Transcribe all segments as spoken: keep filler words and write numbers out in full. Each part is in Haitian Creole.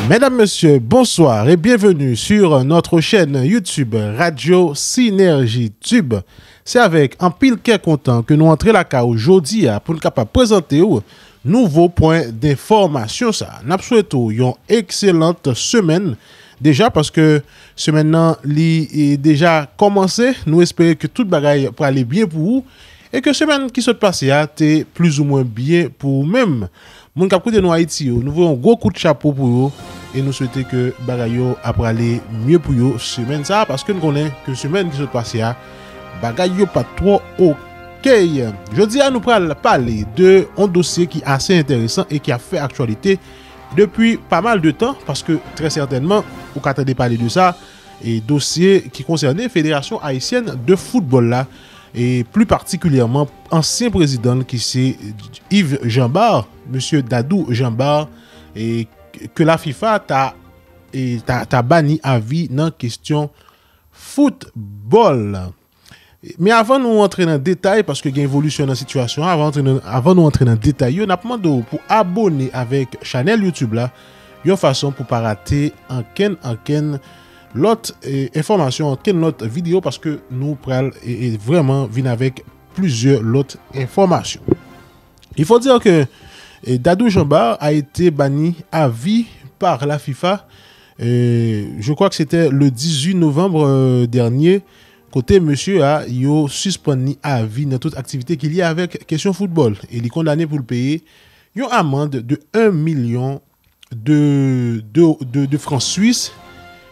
Mesdames, Messieurs, bonsoir et bienvenue sur notre chaîne YouTube Radio Synergie Tube. Se avèk anpil kè kontan ke nou antre lakay ou jodi a pou n kapab prezante w nouvo pwen denfòmasyon sa. N ap swete w yon ekselant semèn deja, paske semèn nan li e, deja kòmanse. Nou espere ke tout bagay prale byen pou ou e ke semèn ki sot pase a te plizoumwen byen pou ou menm. Moun k ap koute nou Ayiti yo, nou voye yon gwo kout chapo pou yo e nou swete ke bagay yo ap prale mye pou yo semèn sa a, paske n konnen ke semèn ki sot pase a, bagay yo pa t twò oke. Jodi a, nou pral pale de yon dosye ki ase enteresan e ki ap fè aktyalite depi pa mal de tan, paske trè sètènman, ou ka tande pale de sa, e dosye ki konsène Federasyon Ayisyèn de Foutbòl la, e pli patikilyèman ansyen prezidan l ki se Yves Jean Bart, Mesye Dadou Jean Bart, e ke la fifa ta, e ta, ta bani avi nan kesyon foutbòl. Men avan nou antre nan detay, paske gen evolisyon nan sitiyasyon an, avan, antre nan, avan nou antre nan detay yo, n ap mande w pou abone avèk chanèl YouTube la, yon fason pou pa rate ankenn, ankenn lòt e, enfòmasyon, ankenn lòt videyo, paske nou pral e, e, vrèman vin avèk plizyè lòt enfòmasyon. Il faut dire que eh, Dadou Jean Bart a été banni à vie par la fifa. Euh, je crois que c'était le dix-huit novembre euh, dernier. Kote mesye a, yo sispann li avi nan tout aktivite ki lye avèk kesyon foutbòl. E li kondane pou l peye yon amann de un milyon de, de, de, de francs suisses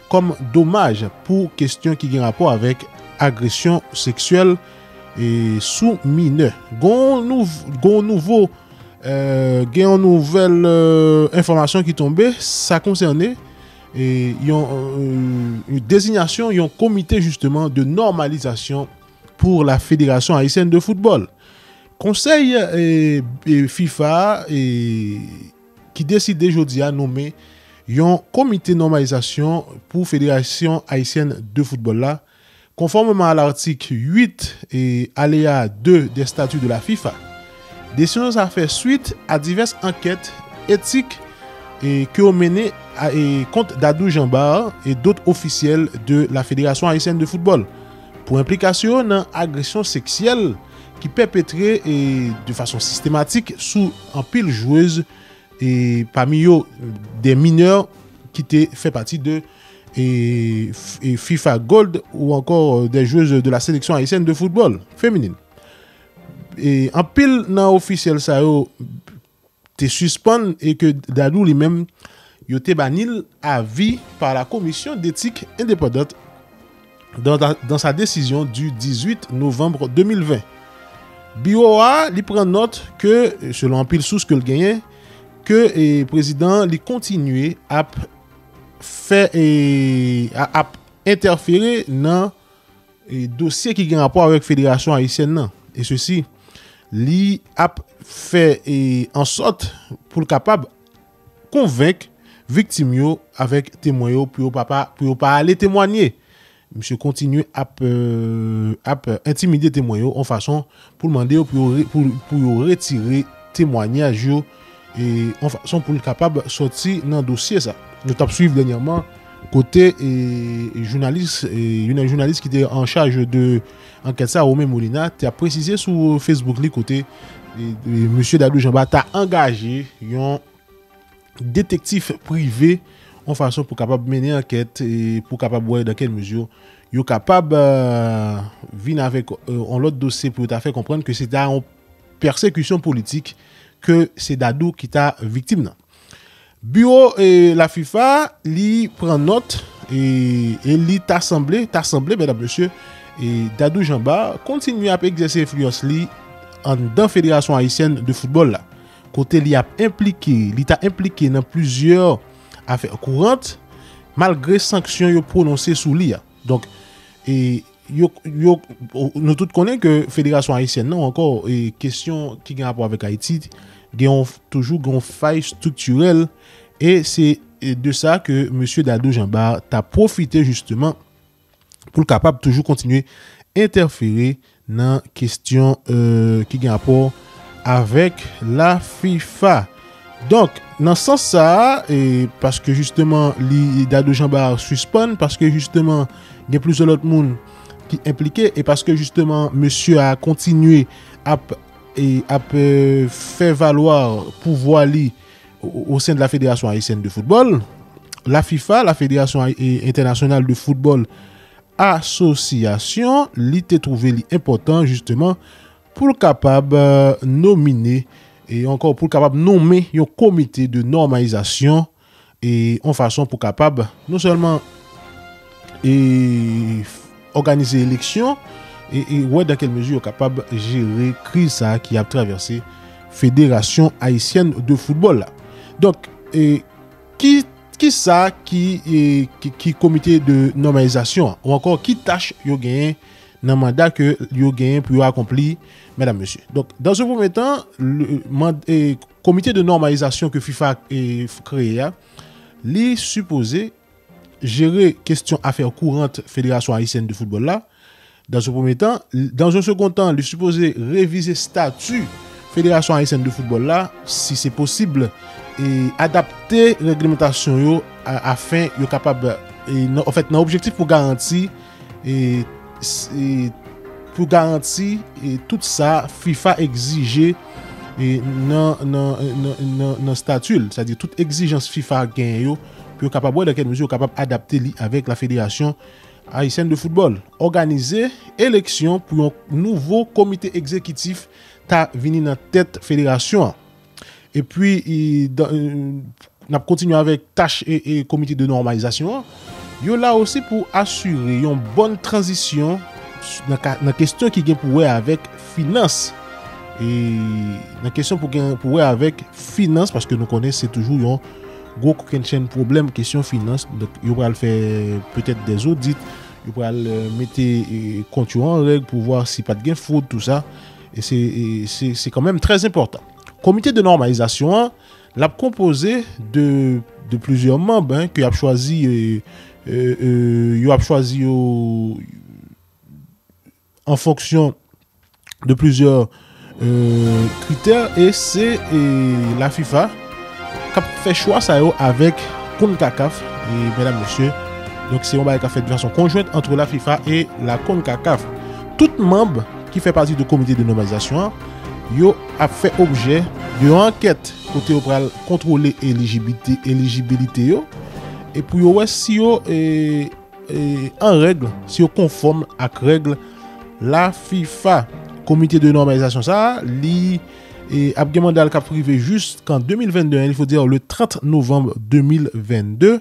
kòm domaj pou kesyon ki gen rapò avèk agresyon seksyèl e sou minè. Gon nouv, gon nouvo, euh, gen yon nouvèl euh, enfòmasyon ki tonbe, sa konsène e yon euh, dezinyasyon yon komite jisteman de nòmalizasyon pou la Fédération Haïtienne de Football. Konsèy e, e fifa e, ki deside jodi a nonmen yon komite nòmalizasyon pou Federasyon Ayisyèn de Foutbòl la, konfòmeman a lartik uit e aleya de des statuts de la fifa. Desizyon sa fè swit a divès ankèt etik e ke yo mennen a, e kont Dadou Jean Bart e dòt ofisyèl de la Fédération Haïtienne de Football pou enplikasyon yo nan agresyon seksyèl ki pèpetre e de fason sistematik sou anpil jwez e pami yo de minè ki te fè pati de e, e fifa Gold ou ankò de jwez de la sélection haïtienne de football féminine. E anpil nan ofisyèl sa yo te sispann e ke Dadou li menm yo te bani l avi pa la komisyon detik endepandant dans, dans sa décision du dix-huit novembre deux mille vingt. Biwo a li pran nòt ke, selon anpil sous ke l genyen, ke e, prezidan li kontinye ap fè e, a- ap entèfere nan e, dosye ki gen rapò avèk Federasyon Ayisyèn nan. E sesi, li ap fè e, ansòt pou l kapab konvenk viktim yo avèk temwen yo pou yo pa, pa- pou yo pa ale temwanye. Misye kontinye ap, euh, ap entimide temwen yo yon fason pou l mande yo pou yo, re- pou, pou yo retire temwanyaj yo e yon fason pou l kapab sòti nan dosye sa. Nou t ap swiv dènyèman kote e, jounalis, e, youn nan jounalis ki te an chaj de ankèt sa, Romain Molina, te ap presize sou Facebook li kote e, e, mesye Dadou Jean Bart ta angaje yon detektif prive yon fason pou kapab mennen ankèt e pou kapab wè dans quelle mesure yo kapab euh, vin avèk euh, yon lòt dosye pou yo ta fè konprann ke se ta yon pèsekisyon politik ke se Dadou ki ta viktim nan. Biwo e la fifa li pran nòt e, e li ta sanble, ta sanble, medam, mesye, e Dadou Jean Bart kontinye ap egzèse enfliyans li anndan Federasyon Ayisyèn de Foutbòl la, kote li ap enplike, li ta enplike nan plizyè afè kourant, malgre sanksyon yo pwononse sou li a. Donk, e, yo, yo, nou tout konnen ke Federasyon Ayisyèn nan, ou ankò, e, kesyon ki gen rapò avèk Ayiti, gen yon, toujou gen yon fay estriktirèl, e se e, de sa ke mesye Dadou Jean Bart ta pwofite jisteman pou l kapab toujou kontinye entèfere nan kesyon euh, ki gen rapò avèk la fifa. Donk, nan sans sa a, e paske jisteman li Dadou Jean Bart sispann, paske jisteman gen plizyè lòt moun ki enplike, e paske jisteman mesye a kontinye ap, e ap e, fè valwa pouvwa li o, o sen de la Fédération Haïtienne de Football, la FIFA, la Fédération Haï- e, Internationale de Football Association, li te twouve li enpòtan jisteman pou l kapab e, nomine e ankò pou l kapab nonmen yon komite de nòmalizasyon e yon fason pou kapab non sèlman e òganize eleksyon e, e wè dan kèl mezi yo kapab jere kriz sa a ki ap travèse Fédération Haïtienne de Football la. Donk, e ki ki sa ki, e, ki, ki komite de nòmalizasyon an, ou ankò ki tach yo genyen nan manda ke yo genyen pou yo akonpli, medam, mesye. Donk, dans un premier temps, le, mand- e, komite de nòmalizasyon ke FIFA e, f- kreye a, li sipoze jere kesyon afè kourant Fédération Haïtienne de Football la. Dans un premier temps, dans un second temps, li sipoze revize stati Fédération Haïtienne de Football la, si se posib, e adapte règlemantasyon yo a- afin yo kapab, e nan, an fèt, nan objektif pou garanti, e, s- e pou garanti e tout sa FIFA egzije e nan, nan, nan, nan, nan stati l, sètadi tout egzijans FIFA genyen yo, pou yo kapab wè dan kèl mezi yo kapab adapte li avèk la Fédération Haïtienne de Football. Òganize eleksyon pou yon nouvo komite egzekitif ta vini nan tèt federasyon an. Epi, i- dan- n ap kontinye avèk tach e, e komite de nòmalizasyon an. Yo la osi pou asire yon bòn tranzisyon nan, ka- nan kesyon ki gen pou wè avèk finans. E nan kesyon pou gen pou wè avèk finans, paske nou konnen se toujou yon gwo kokennchenn pwoblèm kesyon finans. Donk, yo pral fè petèt dè zodit, yo pral e, mete e, kont yo an règ pou vwa si pa t gen fwod, tou sa. E se, e se, se kanmenm trè enpòtan. Komite de nòmalizasyon an, l ap konpoze de, de plizyè manm, en, ke y ap chwazi, e, e, e, yo ap chwazi yo an fonksyon de plizyè e, kritè, e se e, la FIFA k ap fè chwa sa yo avèk konkakaf, e medam, mesye. Donk, se yon bagay k ap fèt de fason konjwent ant la FIFA e la konkakaf. Tout manm ki fè pati de komite de nòmalizasyon an, yo ap fè objè de yon ankèt kote yo pral kontwole elijibilite, elijibilite yo, e pou yo wè si yo e, e, an règ, si yo konfòm ak règ la FIFA. Komite de nòmalizasyon sa a, li e, ap gen manda l k ap rive jiskan de mil vennde, il faut dire le trant novanm de mil vennde.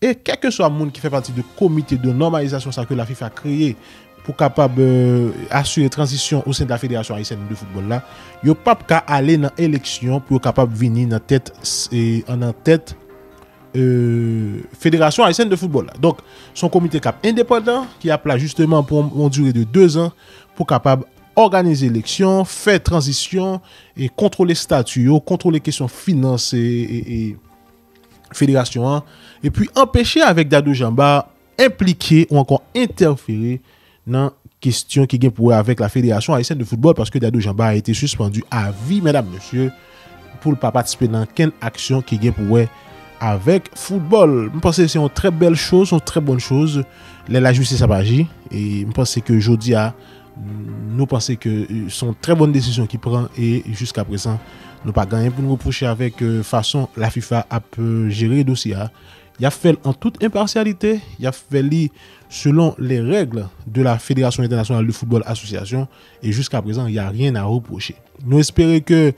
E kèlkeswa moun ki fè pati de komite de nòmalizasyon sa ke la FIFA kreye pou kapab e, asire tranzisyon o sen de la Fédération Haïtienne de Football la, yo p ap ka ale nan eleksyon pou yo kapab vini nan tèt, e, nan tèt e, Fédération Haïtienne de Football la. Donk, se yon komite k ap endepandan, ki ap la jisteman pou yon, yon dire de de zan, pou kapab òganize eleksyon, fè tranzisyon, e kontwole stati yo, kontwole kesyon finans e, e, e federasyon an, epi anpeche avèk Dadou Jean Bart enplike ou ankò entèfere nan kesyon ki gen pou wè avèk la Fédération Haïtienne de Football, paske Dadou Jean Bart a été suspendu à vie, medam, mesye, pou l pa patisipe nan kenn aksyon ki gen pou wè avèk foutbòl. M panse se yon trè bèl choz, yon trè bòn choz lè lajistis ap aji. E m panse ke jodi a, nou panse ke e, se yon trè bòn desizyon ki pran e jiska prezan, nou pa gen anyen pou nou repwoche avèk e, fason la FIFA ap e, jere dosye a. Y ap fè l an tout enpasyalite, y ap fè li selon les règles de la Fédération Internationale de Football Association, e jiska prezan, y a rien à reprocher. Nou espere ke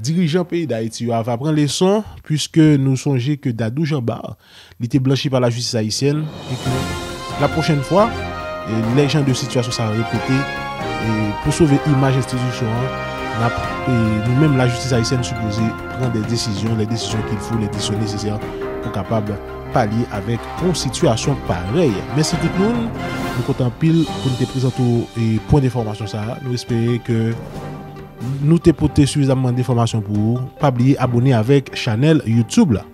dirijan peyi Dayiti yo a va pran leson, puiske nou sonje ke Dadou Jean Bart, li te blanchi pa lajistis ayisyèn, e ke la pwochèn fwa, e lè jan de sitiyasyon sa a repete, e pou sove imaj enstitisyon an, n ap, e nou menm lajistis ayisyèn sipoze pran de desizyon, les décisions qu'il faut, les décisions nécessaires pou kapab palye avèk yon sitiyasyon parèy. Mèsi tout moun. Nou kontan anpil pou n te prezante w e pwen enfòmasyon sa a. Nou espere ke nou te pote sifizamman enfòmasyon pou ou. Pa bliye abòne avèk chanèl YouTube la.